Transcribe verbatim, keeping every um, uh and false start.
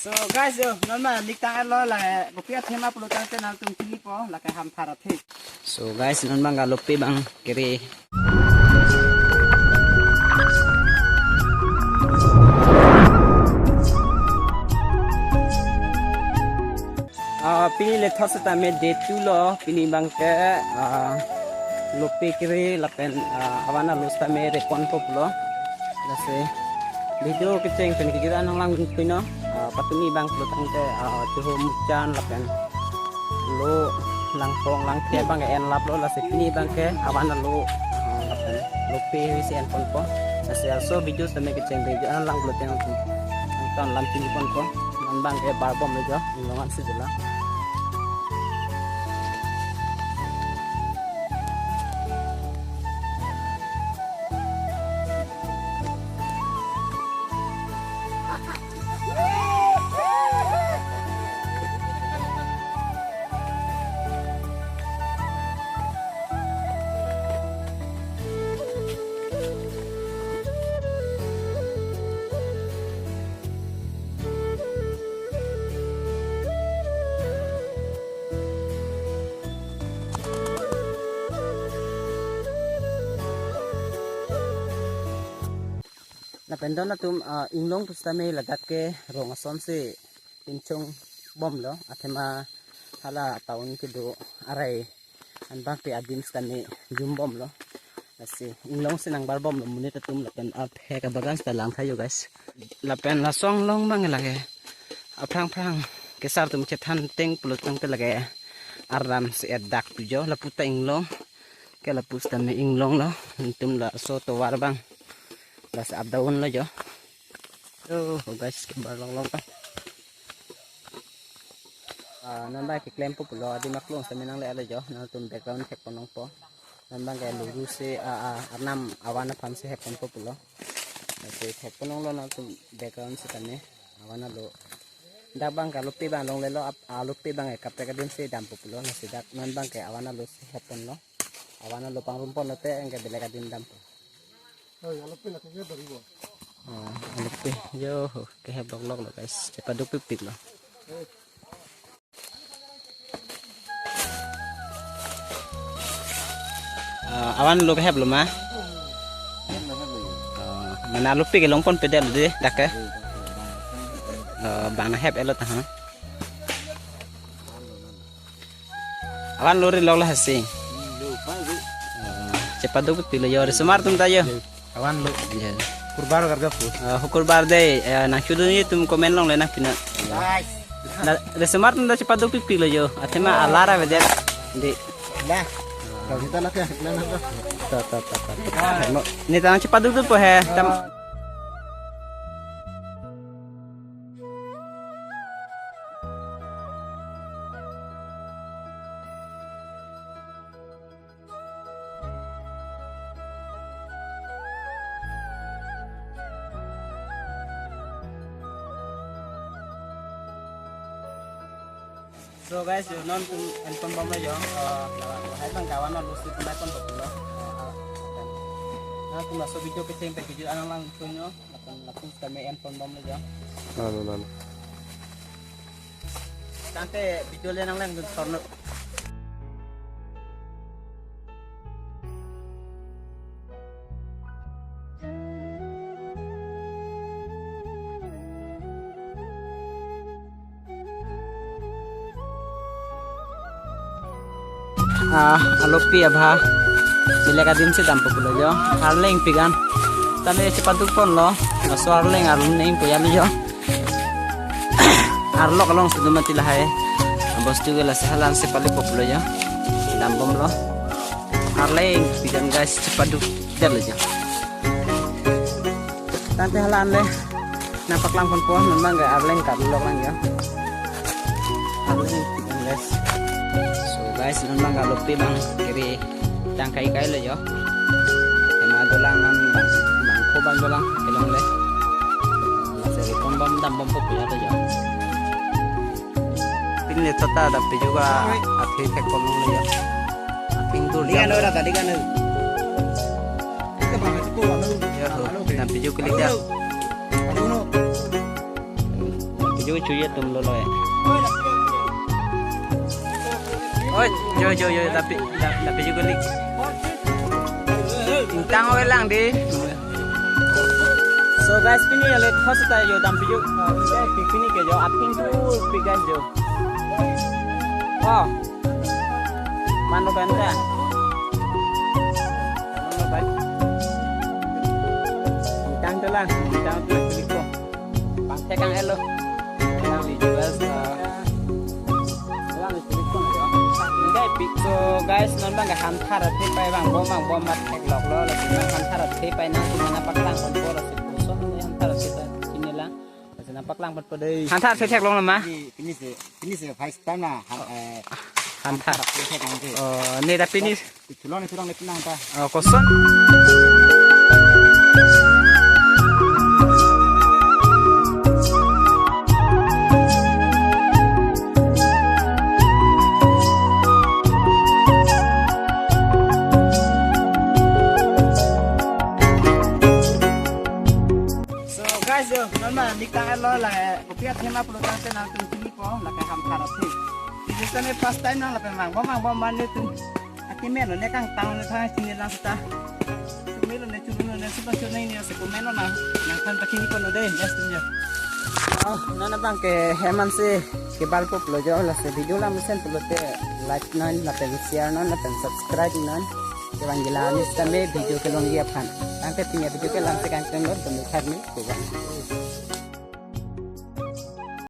So guys, yo, non ma nik tang-etlo, lake kopi athema pulotangte nangtum chinipo, lake Hamphar athe. So guys, non bang ke lopi bang kere. Ah, pini le thot setame day two lo, pini bang ke, ah, lopi kere lapen, ah, avan alo setame reponpo pulo. Lasi video kecheng pen kejut an nanglangdun punon, ah, patumi bang pulotangte, ah, chuho muchan lapen lo langpong langthe bang ke enlaplo, lasi pini bang ke avan alo, ah, lapen lopi si enponpo. Lasi laso video setame kecheng pen kejut an nanglang pulote nangtum nangtum lam chiniponpo. Non bang ke barbomlo jo, inglong an si jula. Lapen don atum, ah, inglong pusitame ladak ke rong asonsi pinchongbomlo, athema hala town kedo arai an bang ke adim setame jumbomlo. Lasi inglong si nangbarbomlo monit atum, lapen arphek abagan seta langtha jo guys. Lapen laso inglong bang lake aphrang phrang kesar atum chethan teng pulotangte lake arnam si edak tu jo, lapu ta inglong. Ke lapu setame inglonglo, nangtum laso tovar bang. Lasi up down lo jo. Oh, guys, ke barlong long ta. Ah, non bang keklempo pulo, adim aklong setame nangle-etlo jo, nangtum background thekpon longpo. Non bang ke luru si, ah, ah, arnam avan aphan si hepponpo pulo. Lasi thekpon longlo nangtum background setame, avan alo. Dak bang ke alopi bang longlelo, ap-, alopi bang ke kaprek adim si dampo pulo, lasi dak non bang ke avan alo si hepponlo. Avan alo pangrumponlote anke belek adim dampo. Oi, alopi la kehep baribo. Ah, alopi. Yo, kehep lokloklo guys. Chepaduk pikpiklo. Ah, avan lo keheplo ma? Ah, mane alopi ke longponpedetlo dei, dak ke? Ah, bang nahep-etlo ta ha. Avan lo ri loklo hasi. Ah, chepaduk pikpiklo jo, risomar atum ta jo. Avan lo. Ya. Kurbar karga pu. Ah, hukurbar dei, eh, nangchedun atum comment longle nangpina. Guys. Na, risomar atum ta chepaduk pikpiklo jo. Athema alar avedet. Dei. Lah. Kalau kita lah ya, kita lah. Ta, ta, ta, ta. Mo, ne ta nangchepadukdunpo he. Tam- So guys, yo nangtum enponbomlo jo, eh, lahai bang ke avan alo si pun enponbomlo. Eh, eh, nangtum laso video kecheng pen kejut an nanglangdun punon, lapen latum setame enponbomlo jo. Nano, nano. Tangte video le nanglangdun thorno. Ah, alopi abha. Belek adim si dampo pulo jo. Arleng pik an. Tale chepadukponlo. Laso arleng arleng pu ya jo. Arlok along si dum mati lahai. Abos tu ke lasi halan si palipo pulo jo. Dambomlo. Arleng pik an guys, chepadukdetlo jo. Tangte halan le nangpaklangponpo, non bang ke arleng kaplok lang jo. Arleng pik an guys. So guys, non bang ke alopi bang kiri tang kaikailo jo. Tema dolang non bang, bangphu bang dolang kelongle. Lasi reponbom dambompo pulo jo. Pini le thot ta dampijuk athe thekpon longlo jo. Aping dur. Dikano jam. Rata, dikano. Yo, dampijuk klik ya. Anu, anu. Jo, jo, ya tum lo lo ya. Oi, jo, jo, jo, tapi, tapi, tapi juga lik. Ingtang oi lang di. So guys, pini ya let host ta jo dam piju. Pini ke jo aping tu pi guys jo. Oh. Mano banta. Mano ban. Ingtang tu lang, ingtang tu lang pili ko. Bang tekang elo. Lang di jual sa. Lang di pili ko. Enggak pi. So guys, non bang hamthar athe pai bang bom bang bom mat theklok lo, lasi bang hamthar athe pai nang tu mana paklang kon por lasi koson hamthar athe pai sini lang. Lasi nang paklang pot po dei. Hamthar athe theklong lo ma? Ini, ini se, ini se first time na, han, eh, Hamthar. Athe theklong ke. Oh, ne tapi ni. Itulong, itulong, itulong ta. Oh, koson. So guys, jo, non ma lik tang elo lang, eh, kopi athema pulo tangte nangtum chinipo, lake hamthar athe. Ini sene first time nang lapen mang bom mang bom man netum. Akeme lo ne kangtang ne thang chini lang seta. Chumi lo ne, chulu lo ne, suba chunai ne, se komen lo nang. Nangthan pakini kono dei, yes tum jo. Oh, nana bang ke hem ansi kebal pup lo jo, lasi video lam mesen pulote like non, lapen share non, lapen subscribe non. Kevang gila ni sitame video kelongji aphan. Tangte pini avideo ke lam si kangton lo, tum thak ni, kevang.